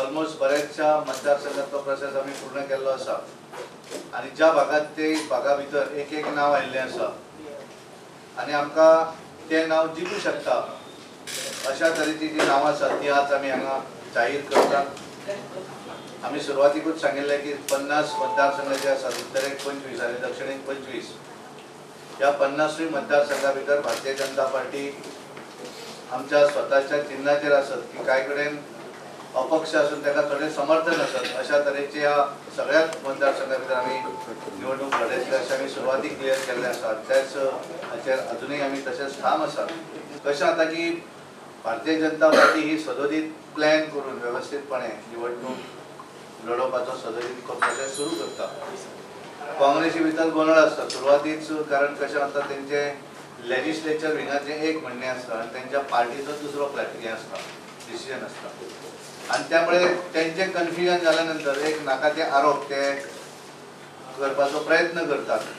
Almost बऱ्याचशा मतदारसंघातलो process आमी पूर्ण केल्लो आसा आनी ज्या भागात ते भागा भितर एक एक नांव आयिल्लें आसा आनी आमकां तें नांव जिखूं शकता अशा तरेची जी नांवां आसात ती आज आमी हांगा जाहीर करतात. आमी सुरवातीकूच सांगिल्लें की 50 मतदारसंघ जे आसात, उत्तरेक 25 आनी दक्षिणेक 25, ह्या 50 मतदारसंघा भितर भारतीय जनता पार्टी आमच्या स्वताच्या चिन्हाचेर आसत की कांय कडेन अपक्ष आसून ताका थोडें समर्थन आसत अशा तरेचे ह्या सगळ्याच मतदारसंघा भितर आमी निवडणूक लढयतले अशें आमी सुरवातीक क्लियर केल्लें आसा. त्याच हाचेर अजुनूय आमी तशेंच ठाम आसात. कशें जाता की भारतीय जनता पार्टी ही सदोदीत प्लॅन करून वेवस्थीतपणे निवडणूक लढोवपाचो सदोदीत प्रोसेस सुरू करता. काँग्रेसी भितर गोंदळ आसता सुरवातीच, कारण कशें जाता तेंचे लेजिस्लेचर विंगाचें एक म्हणणें आसता आनी तेंच्या पार्टीचो दुसरो हें आसता, डिसिजन आसता आनी त्यामुळे तेंचें कन्फ्युजन जाल्या नंतर एक नाका ते आरोप ते करपाचो प्रयत्न करतात.